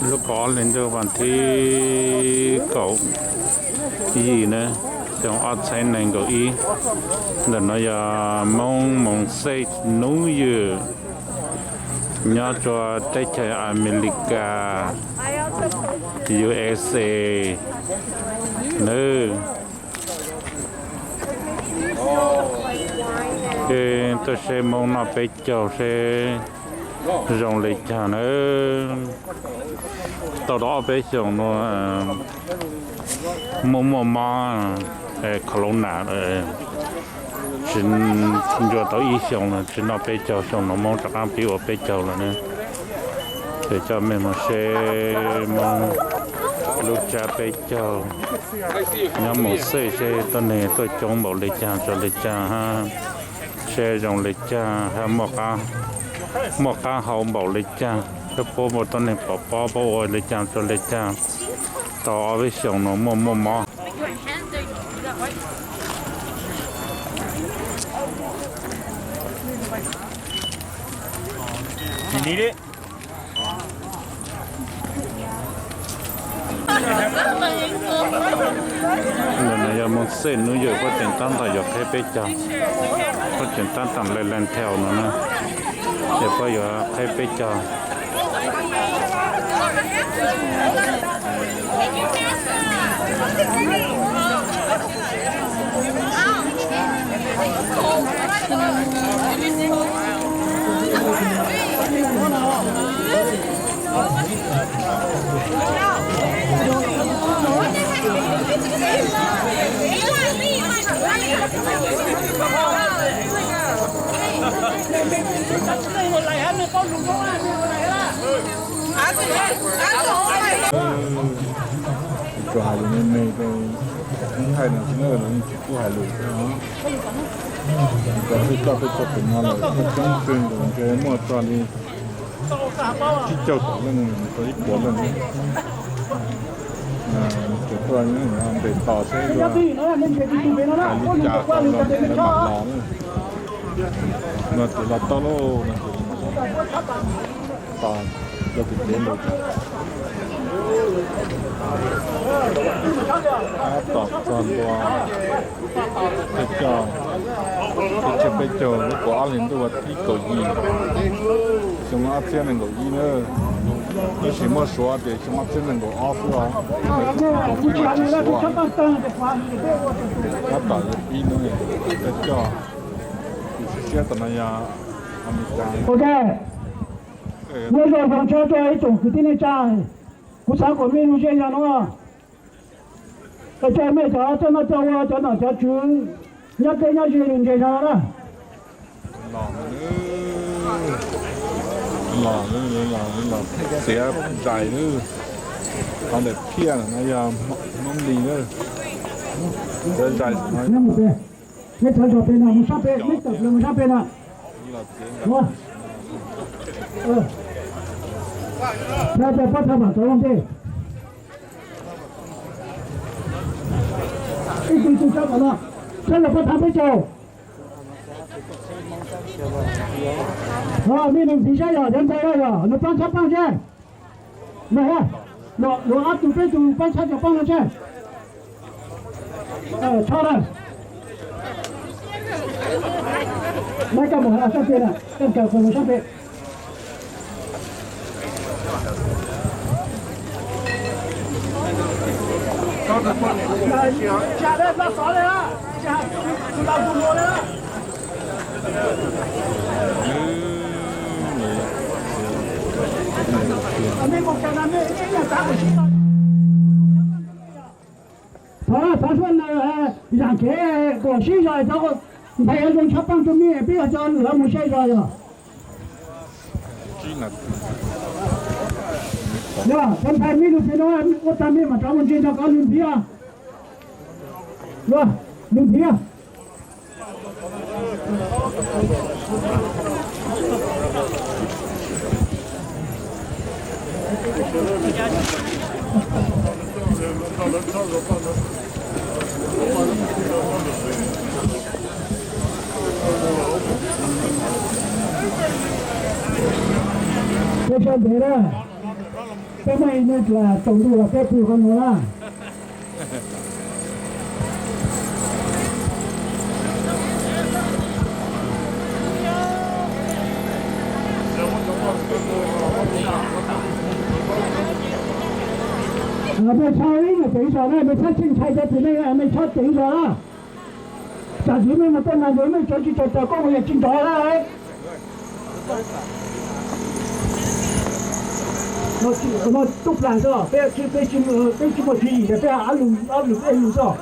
Lub kaum ob hli ntuj vas thib kaum yim na, xyoo ob txhiab nees nkaum ib. Ntawm no yog Moob Moos Xej Nub Ywm, nyob rua teb chaws Amelikas, U S A nawb. Ces tuaj saib Moob noj peb caug seb zoo li cas nawb. Tau rau ob peb xyoos no muaj muaj mob corona, tsis ncua tau ib xyoos no, tsis noj peb caug, xyoo no Moob rov qab pib ua peb caug lawm na. Ces coj mej mus saib Moob lub tsab peb caug nyob Moos Xej seb tuab neeg tuaj coob npaum li cas tso li cas hab, seb zoo li cas hab, muaj qab hau npaum li cas, seb puab muaj tuab neeg pov pob puab ua li cas tso li cas. Tau ob peb xyoos no muaj muaj mob. Ntawm no yog Moos Xej Nub Ywm, puab tseem tab tom yuav qheb peb caug, puab tseem tab tom le le thau no na, ces puab yuav qheb peb caug. Tsuas hais lus me me, ib hais no tsis na, lawv yeej tsis pub hais lus thiab os. Cov peb coj peb txog pem no lawm coob coob kawg nkaus, ntshe muaj txog li tsib caug tawm leej mus txog ib puas leej. Ces tuaj nyob npem tos seb hais li cas tau los lawv mam los na. No ces los tau lauj, no ces tos lawv tus cev lus. Tab tom txog ntua peb caug, peb caug, peb caug lub kaum ob hlis ntuj vas thib kaum yim, xyoo ob txhiab nees nkaum ib na. Tab sis muaj suav tias xyoo ob txhiab nees nkaum ob xwb os, tsis suav. Tab tom yuav pib hnub peb caug, tus siab siab tom no yog Amelikas. Nyob zoo tshua rua ib tsoom kwv tij neej tsa, kuv xav kom mej lug ze zog nuav, es coj mej cov coj noj coj ua, cov nom cov tswv nyob dleb nyob ze lug ntse zog na. Los, los, los txiav zais lawm. Qhov ntawm phiaj no yog Hmoob Lis lawm. Txiav zais. Neb txav zog pem no, mus sab pem, neb tawm plaws mus sab pem na. Thaij rau puab thaij mam rov lug ntej. Ib tug tug sab tom no, sab lawm puab thaij peb caug. Mej lug ntxiv sab yog cov ntxhais yog nws paab txhab paaj seb. Luag ob tug peb tug paab txhab cov paaj no seb. Tso na. Mab koj mus sab pem na, koj kawm mus sab pem. Thov, thov suav naws, zaam kev kom sib zog, cov ntxhais zoo tshab paaj rua mej, peb yog cov lawv mus saib zog yog. Yog cov ntxhais mej lug pem no, ua tag mej mam rov mus ntsia nrog koj lug ntxiv. Lug ntxiv. Peb sab ntev na. Peb muaj ib hnub dlaag tsaus ntuj los peb pw qhov nuav na. Mej txhob ib nyuag teev zog na, mej txhob txheej ntshai cov txiv neej, mej txhob teev zog na. Tsam ntawd mej mus tej na ntawd mej tsav tsis tau tau koj mus yog tsis nrov lawm. No tub plag xwb, peb tsis muaj tswv yim ces peb ob lus ob lus peb lus xwb.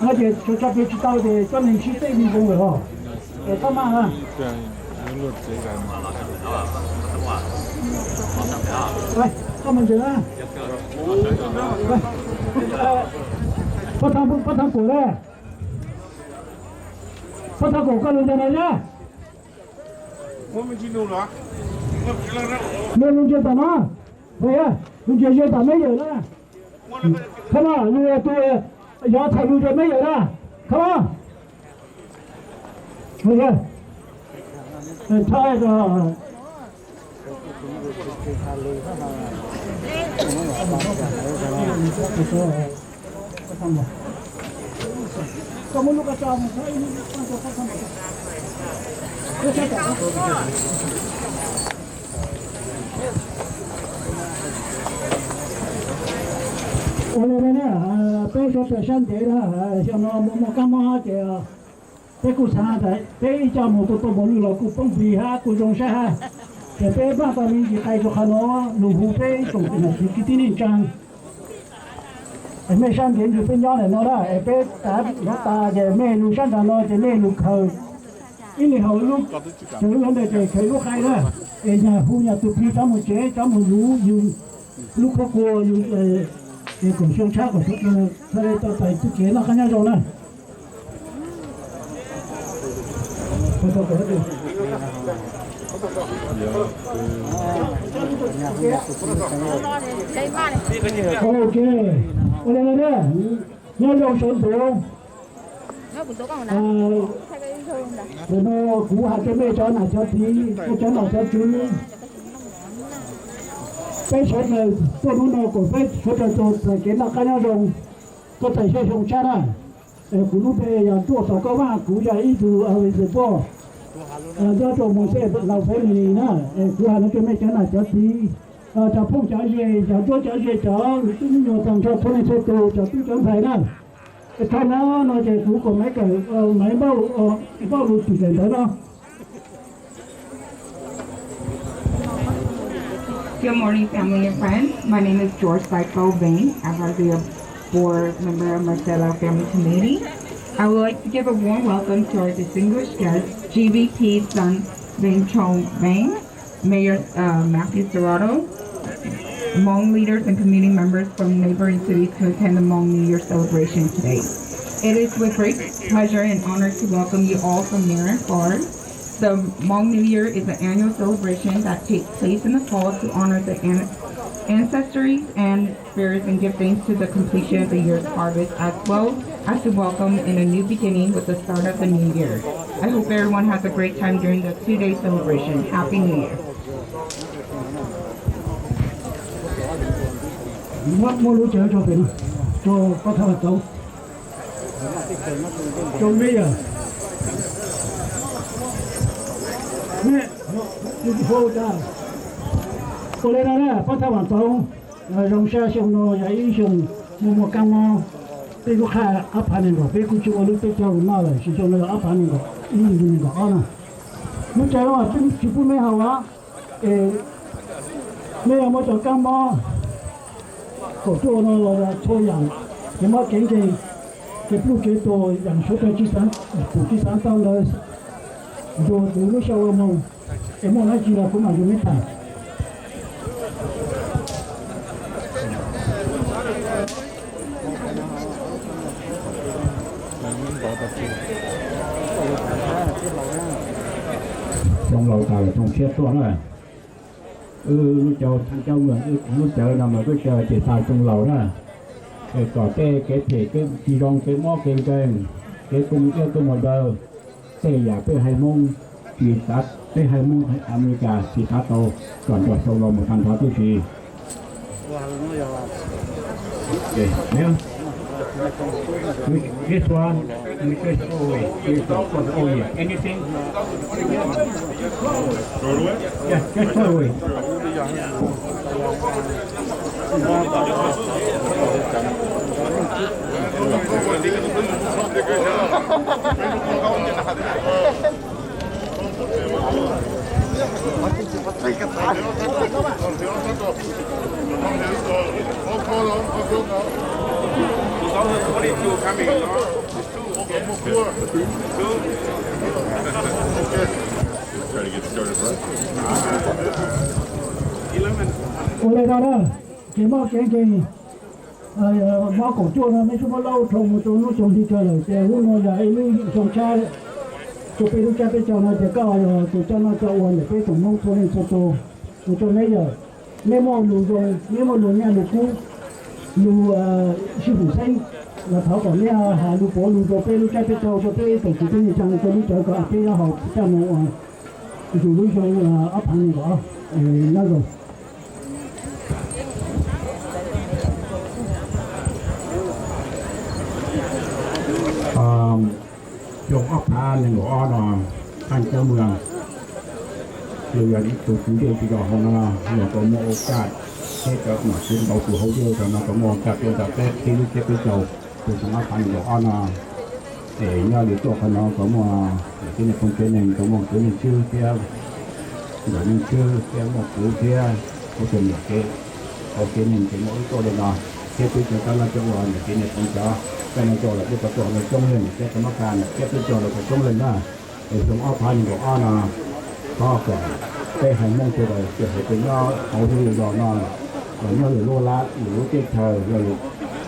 No ces tso peb tsis tau ces cov neeg sib txeeb li zoo lawm os. Es koj maj na. Koj mus ntseeg na. Pab thab, pab thab kuam na. Pab thab kuam koj lug ntawm no na. Mej lug ntsia tom no. Lug ntsia ze tom mej yawm na. Come on, yog thaum lug ze mej yawm na. Come on. Ua li na, peb sawv daws sab ntev na, xyoo no muaj muaj kab mob ces peb kuj xav tas peb ib co mus tua tua npaum li los kuj poob npis hab kuj zoo saib hab. Ces peb npaj tau me ntsis qai rua qhov no lug hu peb ib tsoom kwv tij neej tsaa es mej sab ntev nrug peb nyob ntawm no na, es peb tav nov tas ces mej lug sab nraud no ces mej lug khaws ib leeg hauv lub, khaws lub ntawd ces khaws lub qai na, es nyag hu nyag tug plig cov mus tsev, cov mus luv yug lub khuab kua, yug koom xyoo tshab kom sawv daws tau txais txuj kev noj qab nyob zoo na. Ok, ua li na, nyob zoo sawv ntxov. Ntawm no kuv has rua mej cov nam cov txiv, mej cov nom cov tswv, peb sawv daws tuaj hnub no kom peb sawv daws tau txais kev noj qab nyob zoo, tau txais xyoo xyoo tshab na. Kuv lub npe yog Ntuj Xaus Koj Vaj, kuv yog ib tug a ve xes poj nyob rau Mos Xes Laus family na. Kuv has no rua mej cov nam cov txiv, cov phooj cov ywg, cov nruab cov ze, cov tub nyuag tag nrho txhua leej txhua tug, cov tub cov ntxhais na. Thaum no no ces kuv kom Maiv Kawm, Maiv Npauj lug twm daim ntawv no. Good morning, family and friends. My name is George Saito Vane. I'm a board member of Marcelo Family Community. I would like to give a warm welcome to our distinguished guest, G V P son Vane Chong Vane, Mayor uh, Matthew Serrato, Hmong leaders and community members from neighboring cities to attend the Hmong New Year celebration today. It is with great pleasure and honor to welcome you all from near and far. The Hmong New Year is an annual celebration that takes place in the fall to honor the an- ancestors and spirits and give thanks to the completion of the year's harvest as well as to welcome in a new beginning with the start of the new year. I hope everyone has a great time during the two-day celebration. Happy New Year. Muab lub cav rau pem no, rau pab thawj tau, rau meb yawg. Ua li no na pab thawj tau, zoo sab xyoo no yog ib xyoo muaj muaj kab mob, peb kuj qha ob phav nees nkaum peb kuj tsi ua lub teb chaws noj lawm, xyoo no yog ob phav nees nkaum ib, nees nkaum ob na. Lub cav no tsi pub meb haus os, es meb yuav muab cov kab mob kaum cuaj no los txhua yaam, kev mob kev nkeeg, kev pluj kev tuag, yaam suav dlawg tsi xaav, kuv tsi xaav tau ntawd, nrug kuv lub xyoo ua moog, es muaj dlaab tsi los kuv maam nrug meb tham. Xyoo laus tas lawm, xyoo tshiab tuaj na. Wb lub cav thaj caub moos, wb lub cav no mas lub cav ces xaa xyoo laus na. Es kom tej kev phem kev tsis zoo, kev mob kev nkeeg, kev kub iab kub moog daws, tej yaam peb haiv Moob tsis xaav, peb haiv Moob Amelikas tsis xaav tau, kom nrug xyoo laus moog tag nrho tib si. Okay, yeah. This one, we just always, we just always. Anything? Yeah, just always. Ua le no na, ces mob kev nkeeg mob kaum cuaj no meb sub muab laub rho mus rau lub xyoo hli kawg lawm, ces lub no yog ib lub xyoo tshab rau peb lub tsab peb caug no, ces koj yog tus coj noj coj ua ntawm peb tsoom Hmoob txhua leej txhua tus, tus coj neb yawm, neb muaj lus zoo, neb muaj lus nyiaj lus kub, lus sib hum xeeb, los thov kom neb hais lus puav lus rau peb lub tsab peb caug, rau peb tsoom kwv tij neej tsa, rau lub cawv kom peb yuav haus coj mus ua yus lub xyoo ob phav nees nkaum ob. Nyob zoo. Xyoo ob phav nees nkaum ob no, thaj cawv mws los yog tus kwv tij tsis los hauv no, los tau muaj ua kaj thiab cov nom tswv ntau tus hauv zej zos no tau muaj ua kaj tuaj nrog peb qhib lub tsab peb caug rau xyoo ob phav nees nkaum ob no. Es nyob li tuaj qhov no tau muaj tib neeg phooj tsev neeg, tau muaj kwv Leej Tswb thiab ntawm Leej Tswb thiab muaj kuv thiab kuv tus niam kev, tau tsev neeg ces muaj wb tuaj li no, thiab peb cov coj noj coj ua niam txiv niam tub cov coj noj coj ua los peb tau tuaj los coob leej thiab tau muab kaj thiab peb coj los tau coob leej na. Es xyoo ob phav nees nkaum ob no, thov kom peb haiv Hmoob sawv daws tsis hais tias nyob hauv zej zos no los nyob lwm lub lab lwm lub teb chaws los lwm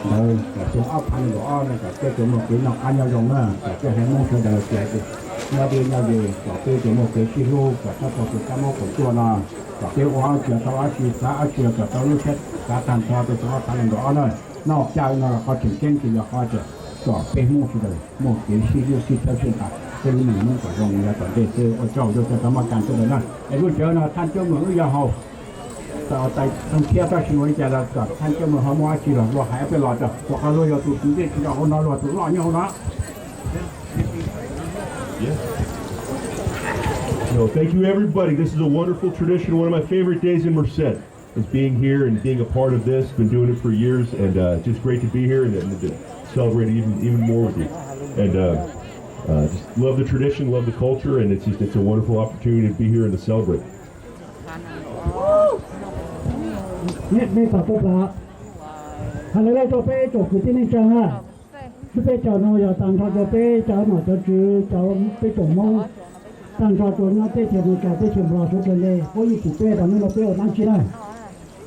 ntawd, kom xyoo ob phav nees nkaum ob no kom peb tsuas muaj kev noj qab nyob zoo na, kom peb haiv Hmoob sawv daws tsis hais tias nyob deb nyob ze, kom peb tsuas muaj kev sib hlub, kom txhob tau tus kab mob kaum cuaj no, kom peb ua dab tsi tau dab tsi, xav dab tsi kom tau lub siab xav tag nrho rau xyoo ob phav nees nkaum ob na. Noj caj no los qhov tseem ceeb ces yog qhov tias kom peb Hmoob sawv daws muaj kev sib hlub sib txhawb sib nqa, peb lub neej Hmoob kom zoo yav tom ntej xwb. Ua tsaug rau cov tau muab kaj sawv daws na. Es lub cawv no thaj cawv mws wb yuav haus tais too thiab, tab sis ua li cas los kom thaj cawv mws ho muaj dab tsi los luag hais peb los tso, rau qhov luag yog tus kwv tij tsis los hauv no, luag tus loj nyob hauv no. No, thank you everybody. This is a wonderful tradition. One of my favorite days in Merced is being here and being a part of this. Been doing it for years, and uh, just great to be here and, and to celebrate even even more with you. And uh, uh, just love the tradition, love the culture, and it's just it's a wonderful opportunity to be here and to celebrate. Neb pab pab pab, hais lus rau peb tsoom kwv tij neej tsa na. Lub peb caug no yog tag nrho rau peb cov nom cov tswv, cov peb tsoom Hmoob, tag nrho rau nyob teb chaws Amelikas, teb chaws Nplog, suav dlawg le, puab yeej pum peb rau neb no peb ua dab tsi na.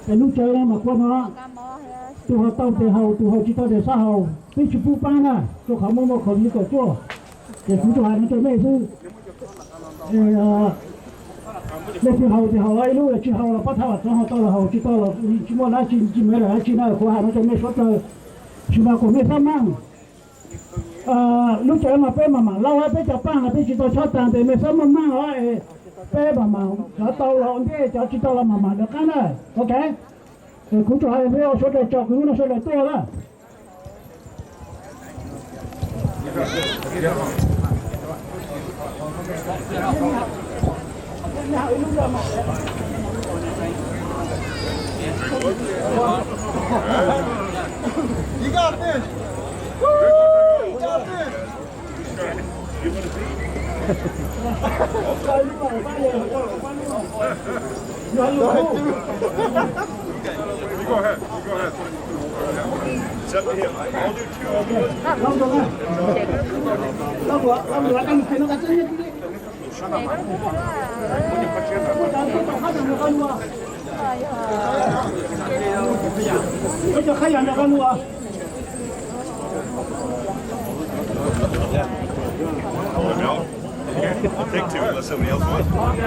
Es lub cawv no mas kuv no, tus haus tau tes haus, tus haus tsis tau tes xob haus, peb tsis pub pab na, rau qhov muaj muaj khaus li kaum cuaj. Ces kuv tsuas hais no rau mej xwb. Leej twg haus ces haus ib lub, tsis haus los pab thab vam txoov haus tau los haus, tsis tau los tsis muaj dab tsi, tsis muaj dab tsi na, kuv hais no rau mej suav dlawg. Tsis mas kom mej xob maj. Lub cawv mas peb mam mam laub, peb cov paaj no peb tsis tau chob taag tes mej xob maj maj os. Peb mam mam cov tau los ua ntej, cov tsis tau los mam mam lawv qab na. Ok. Kuv tsuas hais peb ua suav dlawg tso, kuv lub no suav dlawg tuaj na. You got this. Woo! You got this. You go ahead. You go ahead. It's up to him. I'll do two. Take two, unless somebody else wants one.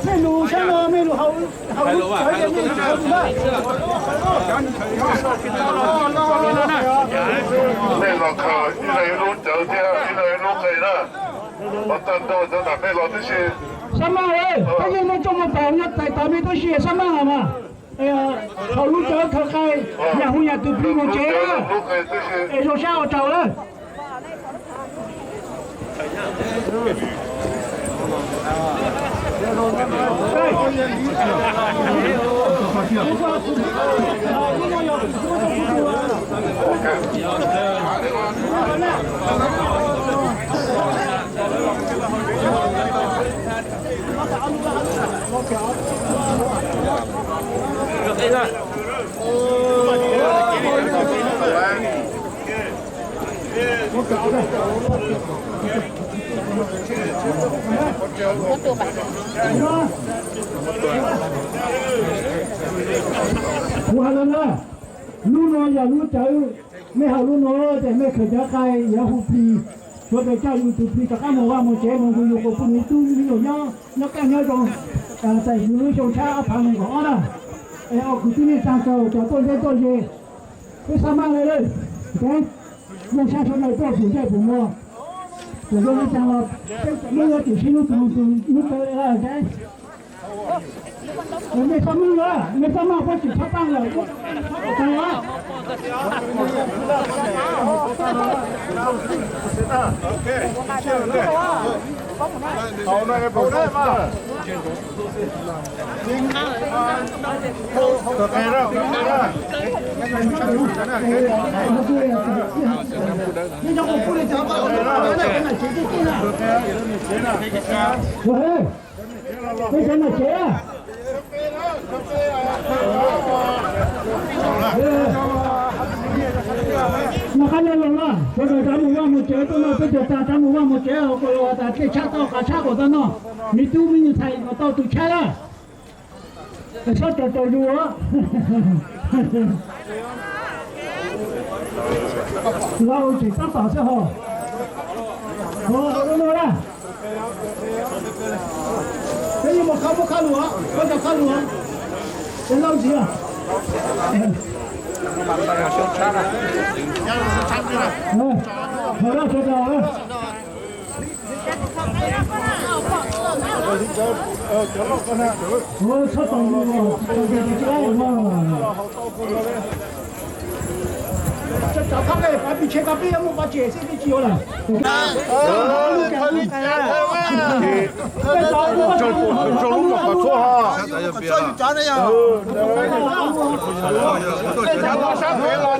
Mej lug sab no, mej lug hauv, hauv lub cawv, mej lug hauv lub cawv na. Mej los khaws ib leeg ib lub cawv thiab ib leeg ib lub qe na. Los tag nrho cov nam mej los tib si. Sab maj, peb yeej muaj tsooj muaj pam nyob tais tod mej tib si, sab maj los mas. Hauv lub cawv khaws qe, nyam hu nyam tus plig mus tsev na. Es zoo sab ua tsaug lawm. Kuv has lawm na, lub no yog lub cawv, mej hauv lub no ces mej khaws cov qe yuav hu plig, suav daws coj yus tus plig rov qab mus vaj mus tsev mus nrug yus quas puj nus tub me nyuam nyob, nyob kaj nyob zoo, txais yus lub xyoo tshab ob phav nees nkaum ob na. Es ua kwv tij neej tsaa kawg cov tuaj ntev tuaj ze, peb sab maj le lawm, ok. Zoo sab sawv daws tuaj pum ntsej pum muag, txawm zoo li cas los peb cov Hmoob yuav tsum sib hlub txhua tus hnub kawg le, ok. Mej sab maj lawm, mej sab maj puab tsis tshab paaj lawm, tshab kom tau lawm. Ua, peb cov nam tsev, noj qab nyob zoo na, sawv daws rov mus vaj mus tsev, tuaj noj peb caug tag rov mus vaj mus tsev, kuv has tas dlej tshab tau, qav tshab kuas tau noj, me tub me nyuam ntxhais kuas tau tus tshab lawm. Txhob tsaus tsaus yus. Lauj tseem tab tom xwb hos. Ua, ua luaj na. Peb yuav mus khab muab khab lug, muab cov khab lug. Peb lauj ntxiv. Hos lauj sawv daws. Txhob tsaus yus, tsaus yus tsis tau no. Cov khab qe pab pis tshe koj peb yuav muaj pov tseg xwb peb tsis yuav lawm. Tsaug lub mom qhov tshuaj hos. Sab pem los los, sab pem los, sab pem los, sab pem los.